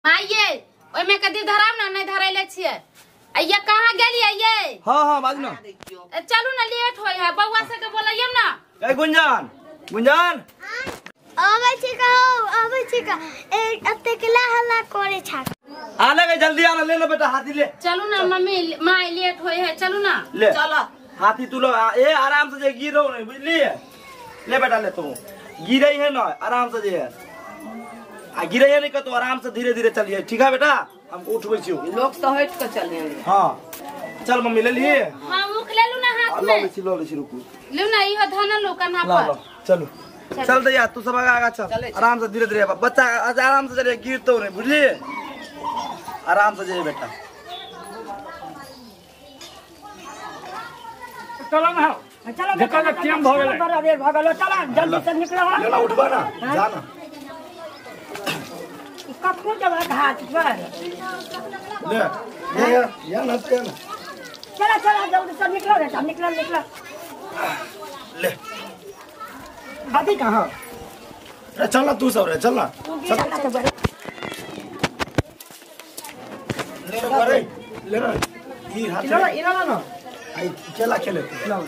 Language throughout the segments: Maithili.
आइए ओइमे कदी धराब ना नहीं धरैले छियै। आइए कहाँ गेलियै ये? हां हां बाजू ना। चलू ना लेट होय है, बौआ सबके बोलैयम ना। ए गुंजन गुंजन आबै छी कहो आबै छी का ए एते केला हल्ला करे छा। आ ले जल्दी आ ले ले बेटा हाथी ले। चलू ना मम्मी my late होय है, चलू ना। ले चलो हाथी तू लो, ए आराम से जे गिरो नहीं बुझली। ले बेटा ले तू गिरे है ना आराम से जे आ गिरे है नहीं तो आराम से धीरे धीरे चलिए ठीक है बेटा। हम उठबै छियो लोग सहित के चलिए। हां चल मम्मी ले लिए। हां मुख ले लू ना हाथ में। लो छी रुकू लू ना इहो धन लो कन्हा पर। लो चलो चल दैया तू सब आगा आगा चल आराम से धीरे धीरे बच्चा आराम से चलिए गिरतो नहीं बुझली। आराम से जाइए बेटा। चलो ना चलो देखो ना टाइम भ गेलै बड़ा बेर भ गेलो। चलो जल्दी से निकलो। ले उठबा ना जा ना कखनो जब घाट पर ले ले या ना ते ना। चलो चलो जल्दी से निकलो बेटा निकलो निकलो। ले हाथी कहां? अरे चल ना तू सब रे चल ना ले रे ले रे ई हाथ ले ले ना आई केला खेले लाओ।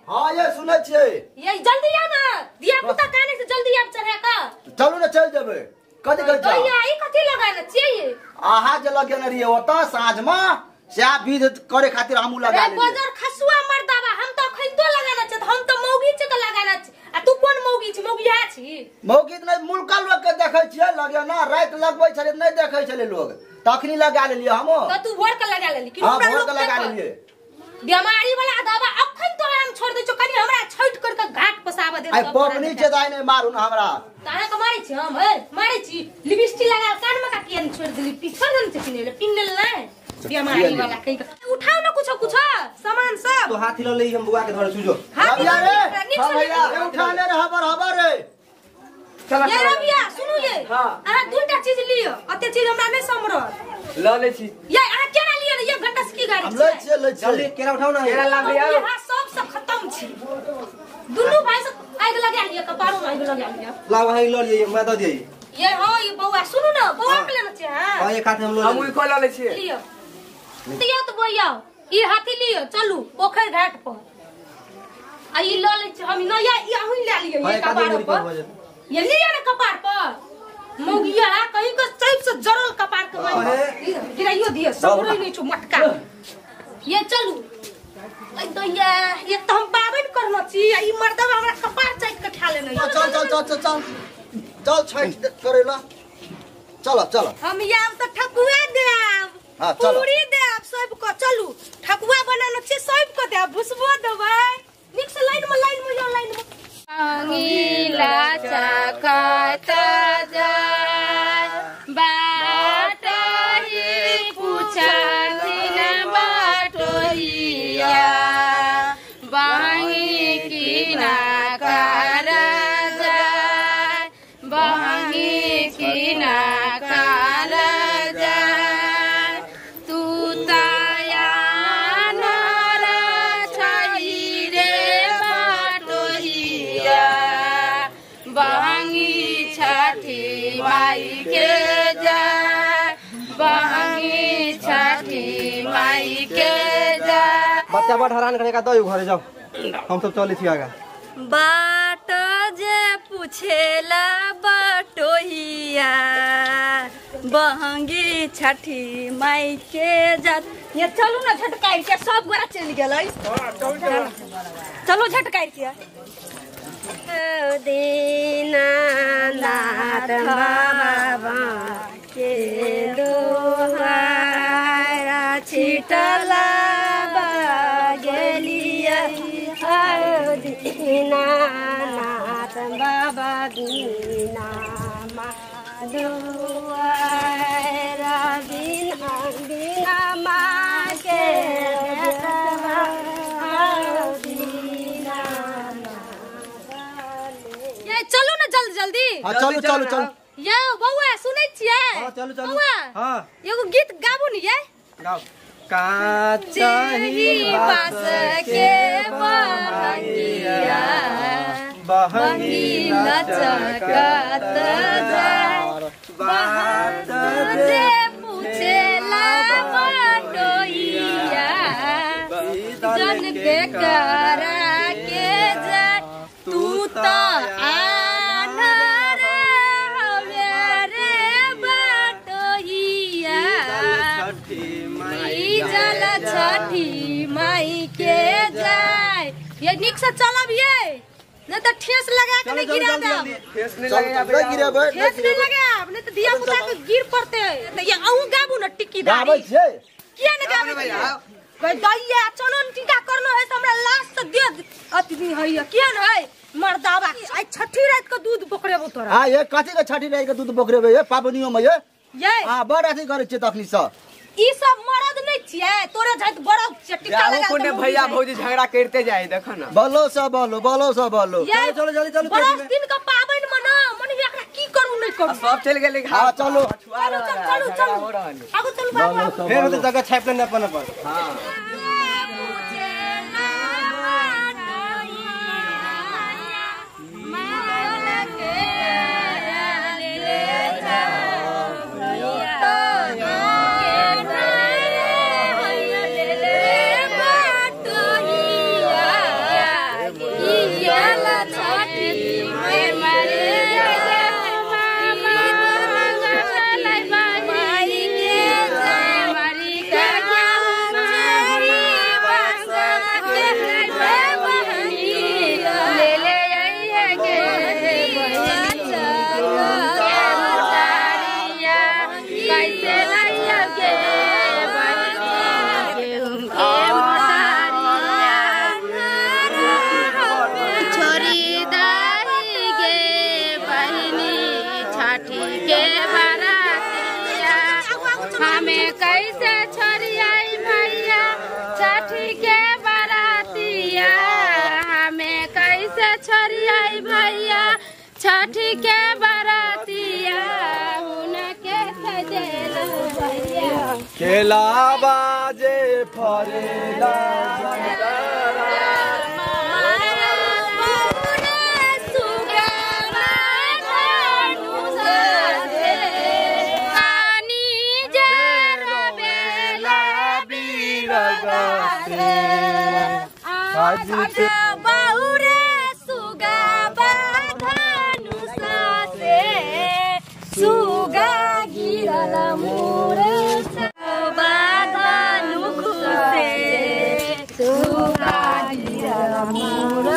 हां ये सुनै छियै ये जल्दी आ ना दिया पुता काने से जल्दी आब चढ़े का। चलू ना चल जेबै कथि कथि जा ई कथि लगाने छियै? आहा जे लगेने रहियै ओतऽ साँझ में से विध करे खातिर हमहू लगा लेलियै। बजर खसुआ मर्दाबा हम तो अखन तो लगाना छै, हम तो मौगी छै त लगाना छै। आ तू कोन मौगी छी? मौगिया छी? मौगी नै मुलका लोग के देखै छियै लगेना राति लगबै छलै नै देखै छलै लोग तखनी लगा लेलियै हमो। त तू भोर के लगा लेली कि हमरा लोग लगा लेलियै? बीमारी वाला दवा अखन तो हम छोड़ दै छौ कनी हमरा छठ कर के घाट पसाब दे। आई पपनी छै दाइ नै मारू न हमरा। त अहाँ के मारै छी हम? ए मारै छी लिपस्टिक लगा कान में का किया छोड़ देली पिछड़ देन छै पिने ले पिन लेल नै बीमारी वाला कहि उठाओ ना कुछो कुछो सामान सब। तो हाथी ल ले हम बुआ के धरे सुजो। रबिया रे भैया ए उठा ले रे हबर हबर रे। चला ये रबिया सुनू ये अहाँ दुटा चीज लियो अते चीज हमरा नै समरत ल ले छी। ये अहाँ केना लियो ने एक घंटा से की गाड़ी हम ले छियै ले छियै जल्दी केरा उठाओ ना केरा ला भैया। हां सब सब खत्म छी दुनू भाई सब आग लगा लियो कपारो में आग लगा लियो। ला वही ल लियै मैं the दियै ये। हां ये बौआ सुनू ना बौआ के लेना छै। हां हां एक हाथ हम ल हम उखो ल ले छियै लियो त यो त बौआ ई हाथी लियो चलू पोखर घाट पर आ ई ल ले छी हम न ये ई अहुं ले लियो ये कपार पर ये लियो ना कपार पर मौगिया कहीं के चैप से जरल कपार के मार गिराइयो दियो सबरो नै छु मटका। ये चलू ए दैया ये त हम पाबनि करनो छी ई मर्दवा हमरा कपार चाटि के ठा लेने। चल चल चल चल चल चल छठ करेला चलो चलो हम याब त ठकुआ देब पूरी देब सब को। चलू ठकुआ बनानो छी सब को देब भुसबो देबै निक से लाइन में जाओ लाइन में। अंगीला चकत जाय बाटही पुछथिन बाटोहिया बहंगी किना कर जाय बहंगी किना कर जाय तू ताया नर छही रे बाटोहिया बहंगी छठी माई के जाय बहंगी छठी माई के जाय। बच्चा बड़ हैरान करेगा दो घरे जाओ हम सब चले छी आगा। बाट जे पूछेला बाटोहिया बहंगी छठी माई के जात। ये चलू ना झटकाई के सब गोरा चलि गेलै। चलो झटकाई के दीनानाथ बाबा के दुआरा छिटला गेलियै दीनानाथ बाबा दीना दुआरा बिना बिना माँ के चलू ना जल्दी जल्दी। हां चलू चलू चलू यो बौआ सुनै छियै? हां चलू चलू। बौआ हां एगो गीत गाबू नि ये गाओ। काचही बास के बहंगी लचकत जाय बाट जे पूछेला बटोइया जन के करा के जाय तू तो आन्हर हवे रे बटोइया ई जल छठी माई के जाय। ये निक से चलब ये नहीं तो ठेस लगा के नहीं गिरा देब। ठेस नहीं लगेगा, ठेस नहीं लगाब नहीं तो धिया पुता के गिर पड़ते। तो ये अहूँ गाबू न टिक्की दारी गाबै छियै किया न गाबै छियै? कोई दैया चलो न टीका करनो है त हमरा लाश से दे अति हैया किया न है मर्दावा आइ छठी रात के दूध बोकरेबो तोरा। हां ये कथी के छठी रात के दूध बोकरेबे ये पाबनियो में ये ये हां बड़ अथी करै छियै तखनी से ई सब मरद नहीं छियै तोरे जाइत बड़द छियै टीका लगा कोने भैया भौजी झगड़ा करते जाए देखो ना। बोलो सब बोलो बोलो सब बोलो चलो जल्दी चलो बरस दिन का पाबनि मना मन एकरा की करू नहीं करू सब चल गेलै। हां चलो चलो चलो चलो आगू चलू बाबू फेर होते जगह छाप लेने अपन अपन। हां छठी के बरातिया हुनके सजेल भैया केला बाजे फरेला सुगा गिरल मोर